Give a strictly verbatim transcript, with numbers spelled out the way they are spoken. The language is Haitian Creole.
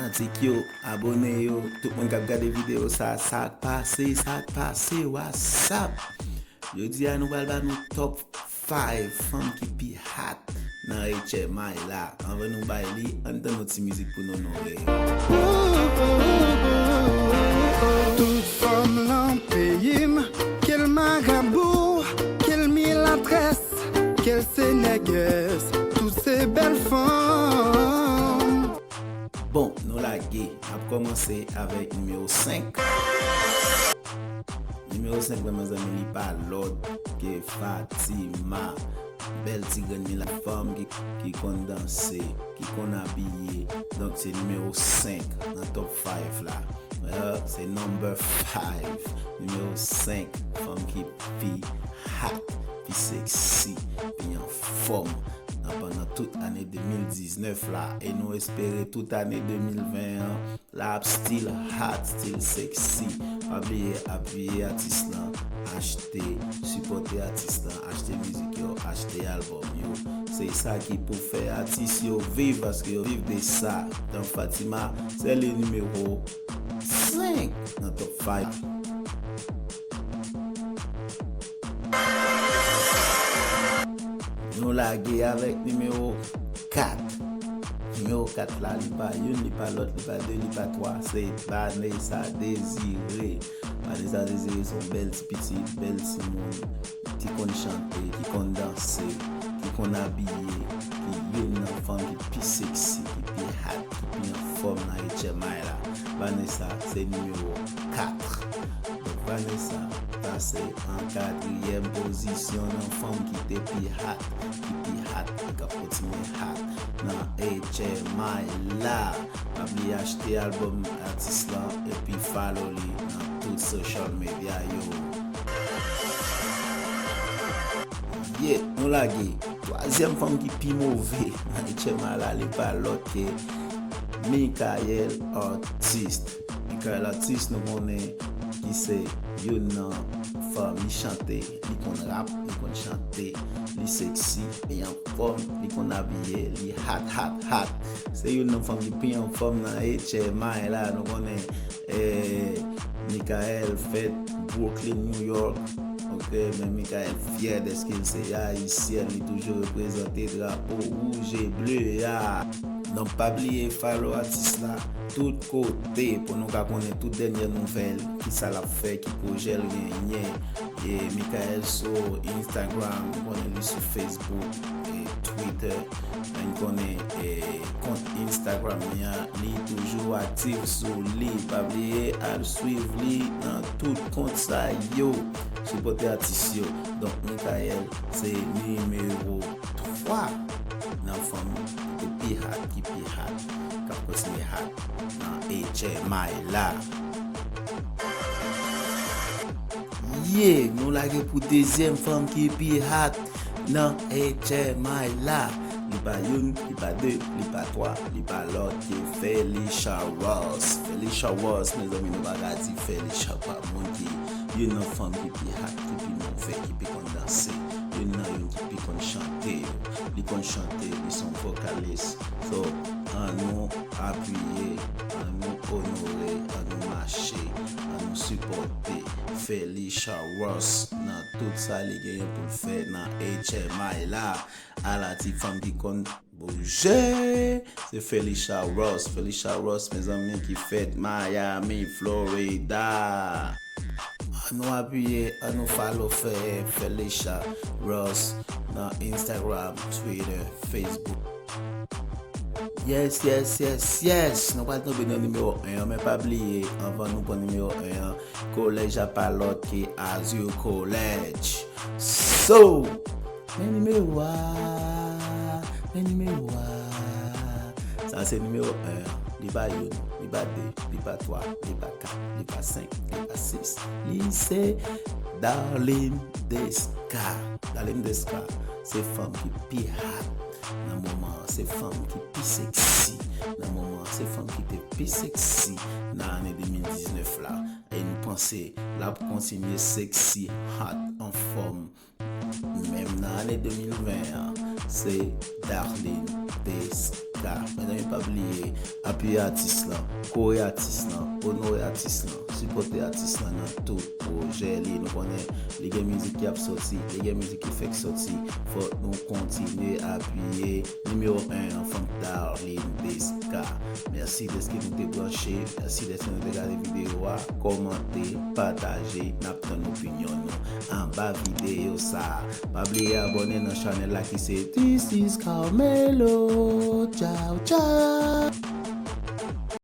Fanatik yo, abone yo, tout moun k ap gade videyo sa, sa k pase, sa k pase, what's up? Jodi a nou pral ba nou top five fanm ki pi hot nan H M I la. Anvan nou bay li, ann tann yon ti mizik pou n onore yo. Tout fanm nan peyi m, ke l marabou, ke l milatrès, ke l se nègès, tout se bèl fanm. Bon, nou lage. N ap kòmanse avèk nimewo senk. Nimewo senk la, mezanmi, li pa lòt ke Fatima. Bèl ti grenn milat fanm ki, ki konn danse, ki konn abiye. Donk, se nimewo senk nan top five la. Euh, se number five. Nimewo senk fanm ki pi hot, pi sexy, pi anfòm nan pandan tout ane de mil diznèf la. E nou espere tout ane de mil ven an, la ap still hot, still sexy. Pa bliye apiye atis lan, achte, sipòte atis lan, achte mizik yo, achte albòm yo. Se sa ki pou fè atis yo viv, paske yo viv de sa. Donk Fatima, se li nimewo senk nan top five. Nou lage avèk nimewo kat. Nimewo kat la, li pa youn, li pa lòt, li pa de, li pa twa. Se Vanessa Désiré. Vanessa Désiré se yon bèl ti pitit, bèl timoun ki konn chante, ki konn danse, ki konn abiye, ki youn nan fanm ki pi sexy, ki pi hot, ki pi anfòm nan H M I la. Vanessa se nimewo kat. Donk Vanessa pase an katriyèm pozisyon nan fanm ki te pi hot, ki pi hot, e k ap kontinye hot nan H M I la. Pa bliye achte albòm atis lan epi follow li nan tout social media yo. Yeah, nou lage. Twazyèm fanm ki pi move nan H M I la, li pa lòt ke Michael Artiste. Michael Artiste, nou konnen ki se youn nan fanm, li chante, li konn rap, li konn chante, li sexy, li anfòm, li konn abiye, li hot, hot, hot. Se youn nan fanm ki pi anfòm nan H M I la, nou konnen, eh, Michael fèt Brooklyn, New York. Ok, men Michael fyè dèske l se ayisyèn, li toujou reprezante drapo wouj e ble a. Donk pa bliye follow atis la tout kote pou nou ka konnen tout dènyè nouvèl, kisa l ap fè, ki pwojè l genyen. E Michael sou Instagram, nou konnen li sou Facebook e Twitter. Men konnen, e, kont Instagram li an, li toujou aktif sou li. Pa bliye al swiv li nan tout kont sa yo. Sipòte atis yo. Donk Michael se nimewo twa nan fanm ki pi hot, ki pi hot, k ap kontinye hot nan H M I la. Yeah, nou lage pou dezyèm fanm ki pi hot nan H M I la. Li pa youn, li pa de, li pa twa, li pa lòt ke Felicia Rose. Felicia Rose, mezanmi, nou pa ka di Felicia pa moun ki youn nan fanm ki pi hot, ki pi move, ki pi konn danse, youn nan youn ki pi konn chante yo. Li konn chante, li se yon vokalis. So, ann nou apiye, ann nou onore, ann nou mache, ann nou sipòte Felicia Rose nan tout sa li genyen pou l fè nan H M I la. Ala ti fanm ki konn bouje, se Felicia Rose. Felicia Rose, mezanmi, ki fèt Miami, Florida. Ann nou apiye, ann nou follow Fe-, Felicia Rose nan Instagram, Twitter, Facebook. Yes, yes, yes, yes. Nou pral tonbe nan nimewo en an, men pa bliye, anvan nou pran nimewo en an, kolèj a pa lòt ke Azur College. So, men nimewo a, men nimewo a. Sa se nimewo en an. Li pa youn, li pa de, li pa twa, li pa kat, li pa senk, li pa sis. Li se Darline Desca. Darline Desca se fanm ki pi hot nan moman an, se fanm ki pi sexy nan moman an, se fanm ki te pi sexy nan ane de mil diznèf la. E nou panse l ap kontinye sexy, hot, anfòm, menm nan ane de mil ven an, se Darline Desca. Mezanmi, pa bliye apiye atis lan, kore atis lan, onore atis lan, sipòte atis lan nan tout pwojè li. Nou konnen li gen mizik ki ap sòti, li gen mizik ki fèk sòti. Fòk nou kontinye apiye nimewo en an, Fanm Darline Desca. Mèsi dèske nou te branche, mèsi dèske nou te gade videyo a. Kòmante, pataje, n ap tann opinyon nou anba videyo sa a. Pa bliye abòne nan chanèl la ki se This is Carmelo. Tchaw, tchaw.